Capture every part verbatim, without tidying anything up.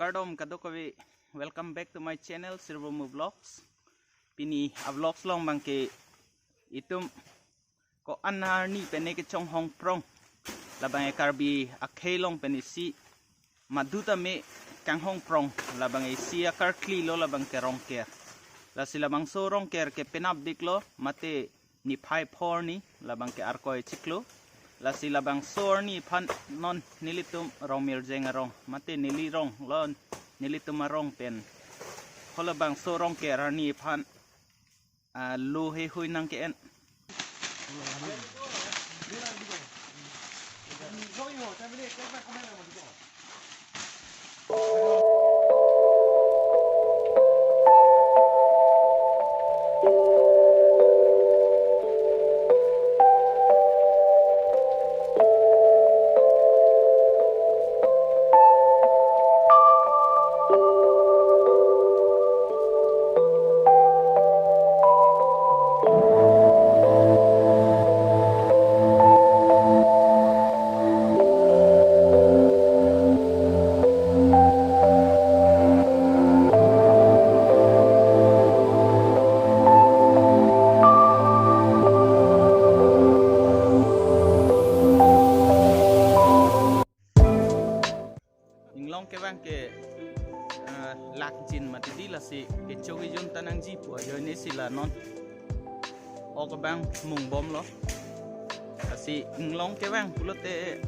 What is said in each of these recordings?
Kardom kadokave, welcome back to my channel Sirvomu Vlogs. Pini a-vlogs along abangke itum ko-an arni pen ne kechonghong prong. Labang e Karbi akhei along pen isi madu tame kanghong prong, labang isi akarkli lo, labangke Rongker. Lasi labangso Rongker ke penapdik lo, mate niphai pho arni, labangke Arkoi chiklo. Lasi labangso arni aphan non nelitum Rongmirjeng arong, mate neli rong lo, nelitum arong pen ho labangso Rongker arni aphan, ah, lo heihui nangke-en. Inglong kevang ke, eh, lakjin mati di, lasi kecho kejun ta nangji pu ajoine si la non ok abang mungbomlo. Lasi inglong kevang pulote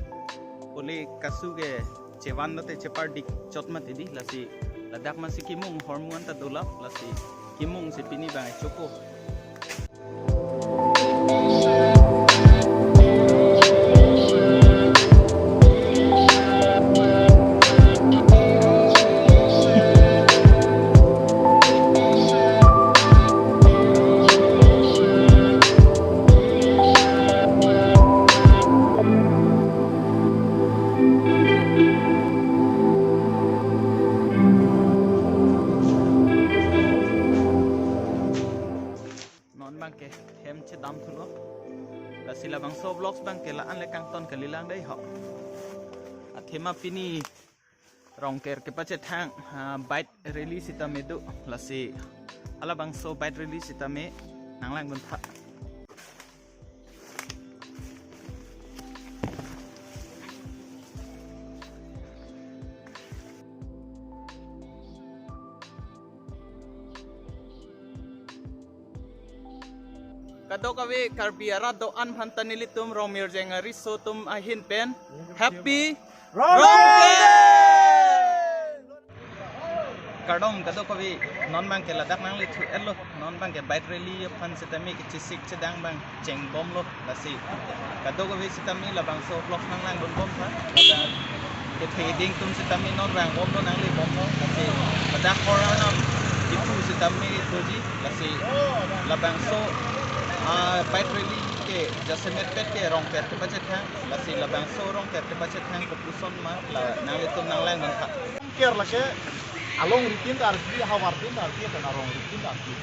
poli kasu ke chevan lote chepardik chot mati di, lasi ladak masi kimung hormu anta dolap, lasi kimung si pini abang chopo. Non abangke hem chedam thulo. Lasi labangso vlogs abangke la-an le kangton kalilang dei ho. Athema pini Rongker kepachethang, ah, bike rally sitame do. Lasi halabangso bike rally sitame nanglangdun tha. Kadokave Karbi arat do-an aphanta nelitum Rongmirjeng ariso atum ahin pen Happy Rongker! Kardom kadokave, non abangke ladak nangle thu-etlo, non abangke bike rally aphan sitame kechesik chedang abang chengbomlo, lasi kadokave sitame labangso vlogs nanglangdunbom tha, ladak kethe ding atum sitame non vangbomlo, nanglebomlo, lasi ladak hor arnam kipu sitame doji, lasi labangso, ah, bike rally ke jasemet pet ke Rongker kepachethang, lasi labangso Rongker kepachethang kopuson ma la nanglitum nanglangdun tha. Rongker lake along ritin ta arkli, havar tin ta arkli, pen arong ritin ta arkli.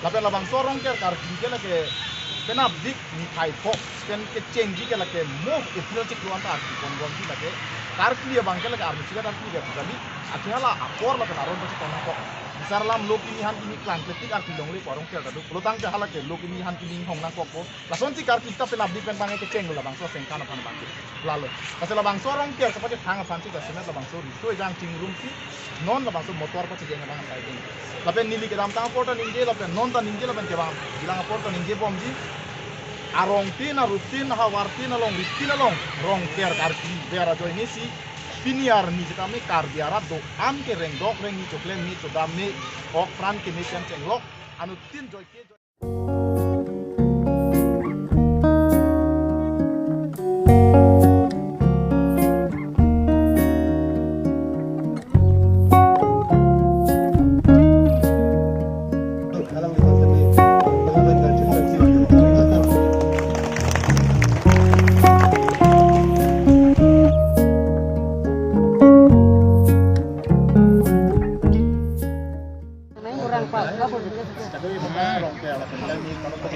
Lapen labangso Rongker karkli ke lake penapdik niphai pho, pen kechengji ke lake mo April chiklo anta arkli ponbomji lake. Karkli abangke lake arni chikat arkli ke kali. Athi hala apor lapen aron pasi kona kok. Bisar alam lo kimi han kimi klang kletik arkli longle ko Rongker ta do. Pulotangte halake lo kimi han kimi hong nangkokpo. Lasonsi karkli ta penapdik pen abangke kechenglo labangso sengkan aphan abangke. Lalo. Lasi labangso Rongker kepachethang aphansi jasemet labangso riso ejang chingrum si non labangso motor pachejeng abang asai ding. Lapen neli kedamtang apor ta ningje, lapen non ta ningje, lapen kevang bilang apor ta ningjebomji. Arong tin, arup tin, ahavar tin, along rit tin along Rongker karkli ver ajoine si pini arni sitame Karbi arat do-an ke rengdok rengni, choklem me, chodam me, ok pran keme pen chenglok anuttin joike joy.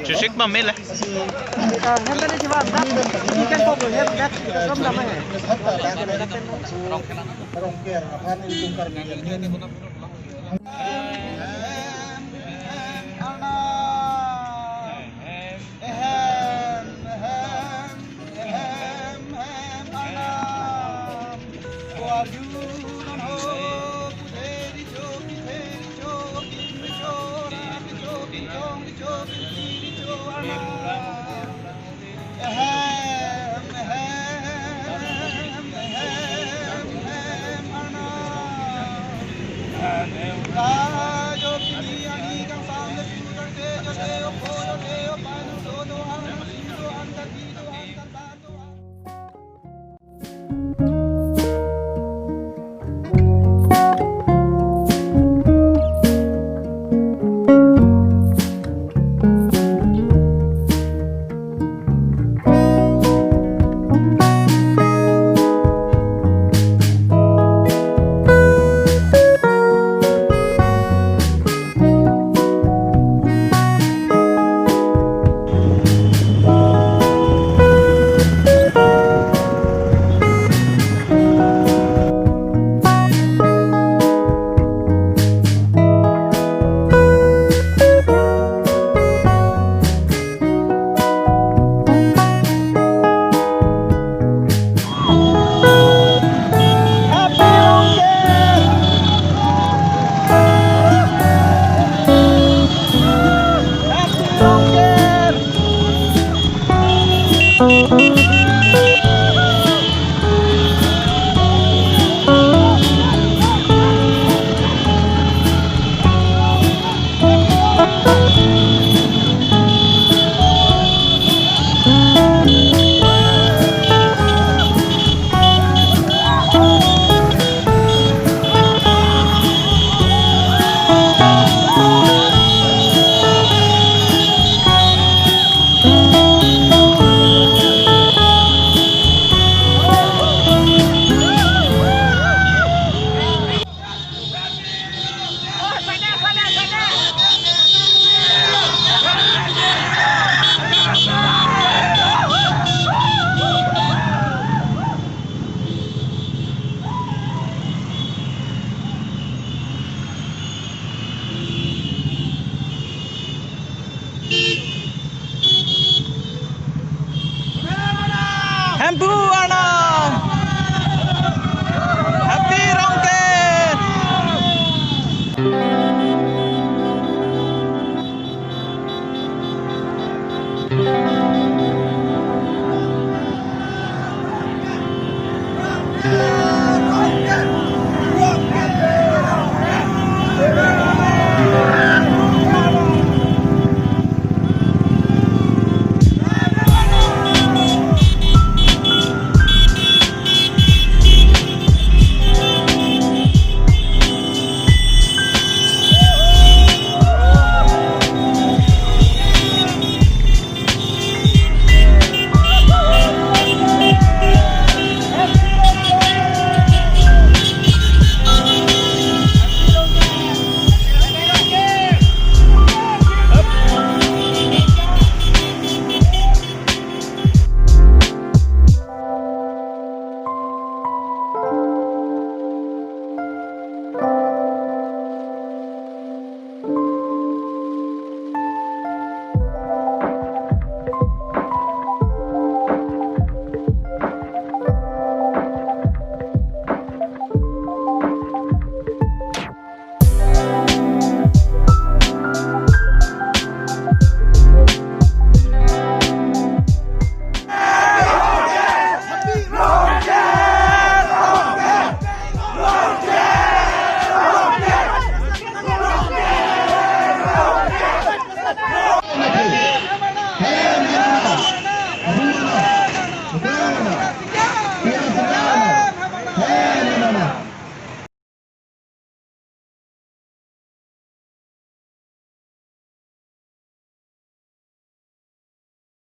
Chusik ba mele. Hemphu Arnam! Happy Rongker!